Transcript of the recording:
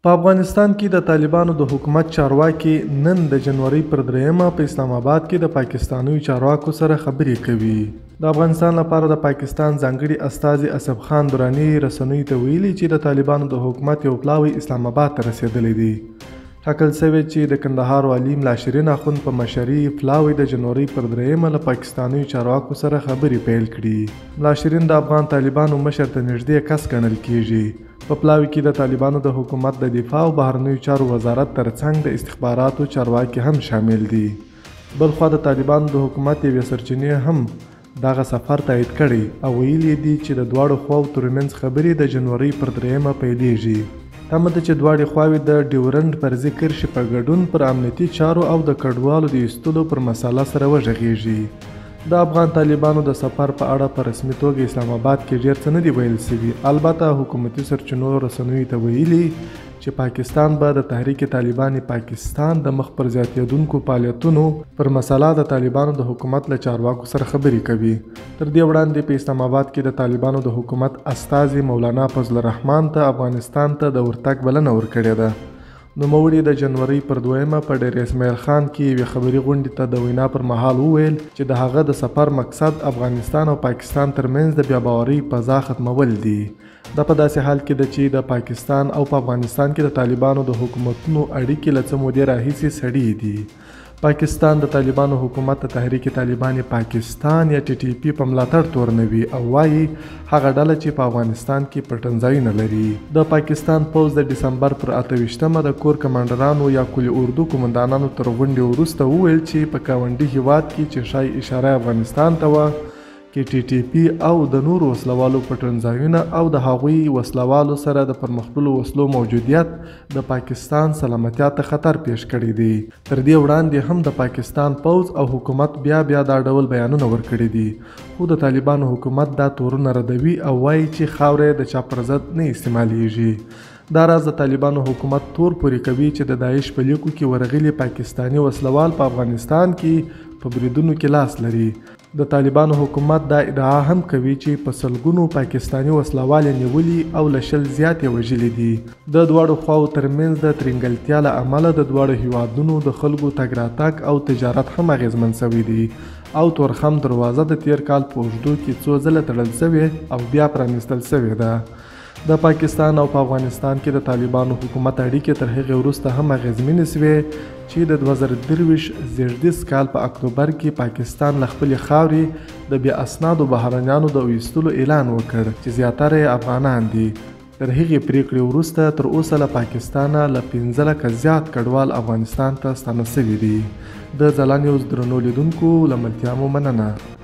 په افغانستان کې د طالبانو د حکومت چارواکي نن د جنورۍ پر 3مه په اسلام آباد کې د پاکستانیو چارواکو سره خبرې کوي. د افغانستان لپاره د پاکستان ځانګړي استازي اصف خان دراني رسنیو ته ویلي چې د طالبانو د حکومت یو پلاوی اسلام آباد ته رسېدلی دی. ټاکل شوې چې د کندهار والي ملا شیرین اخوند په مشرۍ پلاوی د جنورۍ پر 3مه له پاکستانیو چارواکو سره خبرې پیل کړي. ملا شیرین د افغان طالبانو مشر ته نږدې کس ګڼل کیږي. په پلاوي کې د طالبانو د حکومت د دفاع او بهرنیو چارو وزارت ترڅنګ د استخباراتو چارواکي هم شامل دي. بلخوا د طالبانو د حکومت یوې سرچینې هم دغه سفر تایید کړی او ویلي دي چې د دواړو خواو ترمنځ خبرې د جنورۍ پر 3مه پیلېږي. تمه ده چې دواړې خواوې د ډیورنډ فرضي کرښې په ګډون پر امنیتي چارو او د کډوالو د ایستلو پر مسله سره وغږېږي. د افغان طالبانو د سفر په اړه په رسمي توګه اسلام آباد کې ډېر څه نه دي ویل شوي. البته حکومتي سرچینو رسنیو ته ویلي چې پاکستان به د تحریک طالبان پاکستان د مخ پر زیاتېدونکو فعالیتونو پر مسله د طالبانو د حکومت له چارواکو سره خبرې کوي. تر دې وړاندې په اسلام آباد کې د طالبانو د حکومت استازي مولانا فضل الرحمن ته افغانستان ته د ورتګ بلنه ورکړې ده. نوموړي د جنورۍ پر 2مه په ډېره اسماعیل خان کې یوې خبري غونډې ته د وینا پر مهال وویل چې د هغه د سفر مقصد افغانستان او پاکستان ترمنځ د بې باورۍ فضا ختمول دي. دا په داسې حال کې ده چې د پاکستان او په افغانستان کې د طالبانو د حکومتونو اړیکې له څه مودې راهیسې سړې دي. پاکستان د طالبانو حکومت د تحریک طالبان پاکستان یا ټي ټي پي په ملاتړ تورنوي او وایي هغه ډله چې په افغانستان کې پټنځایونه لري. د پاکستان پوځ د ډسمبر پر 28مه د کور کمانډرانو یا کلي اردو قومندانانو تر غونډې وروسته وویل چې په ګاونډي هیواد کې چې ښایي اشاره افغانستان ته وه کې ټي ټي پي او د نورو وسلوالو پټنځایونه او د هغوی وسلوالو سره د پرمختللو وسلو موجودیت د پاکستان سلامتیا ته خطر پیښ کړی دی. تر دې وړاندې هم د پاکستان پوځ او حکومت بیا بیا دا ډول بیانونه ورکړي دي، خو د طالبانو حکومت دا تورونه ردوي او وایي چې خاوره د چا پر ضد نه استعمالیږي. دا راز د طالبانو حکومت تور پورې کوي چې د داعش په لیکو کې ورغلي پاکستاني وسلوال په افغانستان کې په بریدونو کې لاس لري. د طالبانو حکومت دا ادعا هم کوي چې په سلګونو پاکستاني وسلوال یې نیولي او له 20 زیات یې وژلي دي. د دواړو خواو ترمنځ د ترینګلتیا له امله د دواړو هیوادونو د خلکو تګ راتګ او تجارت هم اغېزمن شوی دی او تورخم دروازه د تېر کال په اوږدو کې څو ځله تړل شوې او بیا پرانیستل شوې ده. د پاکستان او په افغانستان کې د طالبانو حکومت اړیکې تر هغې وروسته هم اغېزمنې شوې چې د 2023 زېږدیز کال په اکتوبر کې پاکستان له خپلې خاورې د بې اسنادو بهرنیانو د ویستلو اعلان وکړ چې زیاتره یې افغانان دي. تر هغې پرېکړې وروسته تر اوسه له پاکستانه له 5 لکه زیات کډوال افغانستان ته ستانه شوي دي. د ځلا نیوز درنو لیدونکو له ملتیا مو مننه.